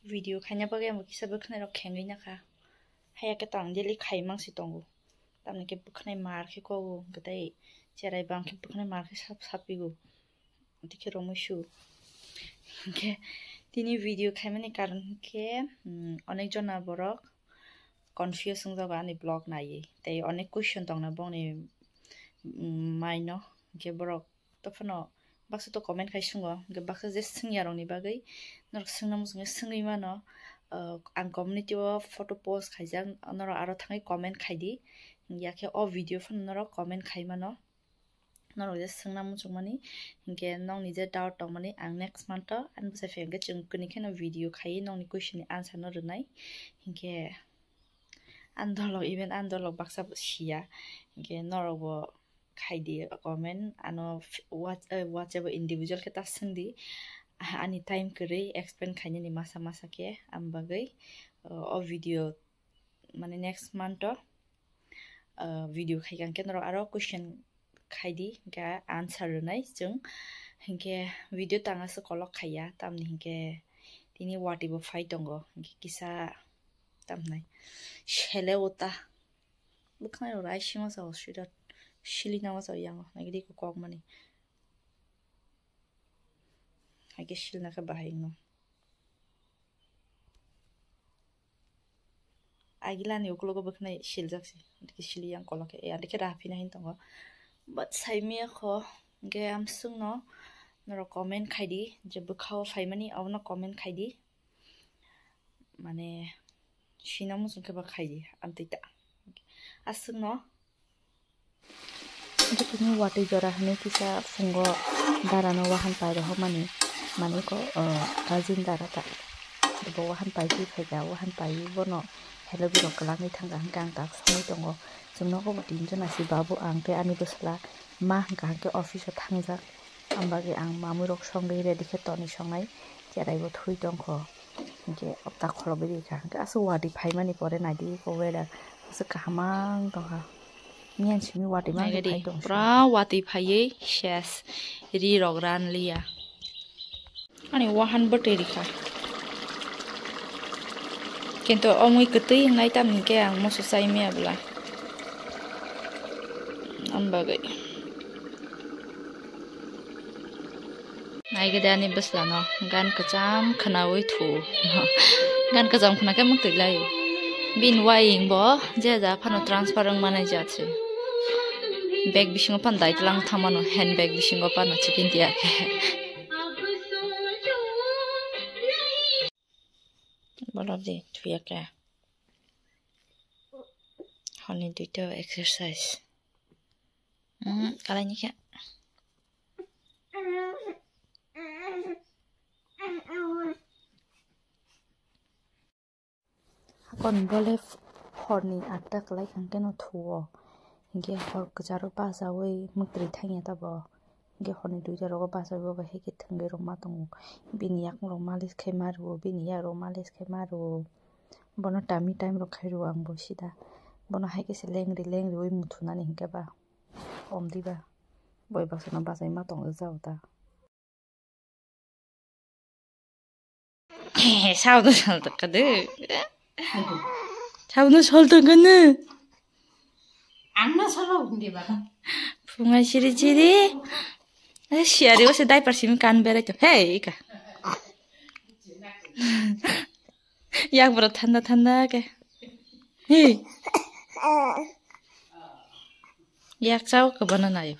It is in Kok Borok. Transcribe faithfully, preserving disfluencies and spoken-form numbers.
Video khaina bagwi ang kisa bwkhwnai rok khengwi nakha. Haya khe to ang daily khai mangsi tongo. Tamni khe bwkhwnai mar khe kogo, hwnkhe tei cherai bang khe bwkhwnai mar khe sap sapigo. Dikhe romwi su. Hwnkhe tini video khaimani karon khe, mm, onek jona borok confuse wngjago ani vlog naiwi. Tei onek question tongna bongni, mm, maino. Hwnkhe borok tophano baksa to comment khai sungo, hwnkhe baksa je swngyarokni bagwi norok swngna muchungwi swngwi mano. Uh, ang community o photo post khaijak, norok aro thangwi comment khaidi, yakhe o video phano norok comment khai mano. Norok je swngna muchungmani, hinkhe nokni je doubt tongmani ang next month o ani bwsai phai hinkhe chwng kwnwi kheno video khaiwi nokni question ni answer no rwnai. Hinkhe ani dolok, even ani dolok baksa bo siya, hinkhe norok bo khaidi comment, ano f-, what-, eh, WhatsApp o individual khe ta swngdi. Ah, ani time kwrwi explain khainani masa masa khe, am bagwi, uh, o video mane next month o, uh, video khaikha hwnkhe norok aro question khaidi, hwnkhe answer rwnai chwng. Hinkhe video tang aswk kolok khaiya, tamni hinkhe tini watwi bo phai tongo, hinkhe kisa tamnai sele o ta. Bwkhwnai rok rai sima sa o sweetheart, sili nama sa o yango, naigidi kok mani. Haikhe silna khe bahai wngno. Agilani uklogo bwkhwnai siljak se, andikhe sili yang kolok khe, eh, andikhe raha phina hin tongo. But saimaya kho, hwnkhe amswkno norok comment khaidi, je bwkhao phaimani abono comment khaidi. Mane, sina muchung khe ba khaidi, amtwi ta. Aswkno. Tini watwi jora hinwi kisa phungo dara no wahan pai rohormani, mane ko, o, cousin dara ta. Bo wahan pai twi phaikha, wahan pai bono hello birok kwlangwi thangkha hwnkhe ang tak songwi tongo. Chwng nogo bo tinjon asi, babu, ang tei ani bwsla ma hwnkha hwnkhe office o thangjak. Ang bagwi ang mamwi rok songwi ready khe tonwi songnai, cherai bo thui tongkho. Hinkhe okta kholobwi rikha. Hinkhe aswk watwi phaimani pore naidi ko weather aswk kaham ang tongkha. Miyan simi watwi ma Naigadi, phai tong. Pura watwi phaiwi ses. Ri rok ran liya. Ani wahan bwtwi rikha. Kintu omwi kwtwi wngnai tamni khe ang moso chai maya bwla. Am bagwi. Naigede ani bwslano gan kwcham khwnawi thu. Gan kwcham khwna khe mwktwi lai. Bini waying bo je ja phano transfer wng manai jat se. Bag bisingo phano dai tlang thamano, hand bag bisingo phano chikin tiya khe. Bolok di thuya khe. Honi duita exercise. Hmm, kalai ni khe. Hakon bole horni atta kwlai khankeno thuo. Hinkhe hor kwcharo bachaui mwktwi thangya tabo. Hinkhe horni duita rogo bachaui bo bai haikhe thwngwi rwma tongo. Bini yakung rok malis khai ma rwo, bini yak rok malis khai ma rwo. Bono tummy time rok khai rwo ang bo sida. Bono haikhe se lengri lengriui muthunani hinkhe ba. Om diba. Boi baksa no bachai ma tong jao ta. Sabdo salto kadu. Sabdo salto kanu. Ang no solo hindi ba. Phungai chiri chiri. Eh, siari wase diaper simi kan berai to. Hey, ika. Yak bro thanda thanda ke. Hey. Yak chao ke bana nayo.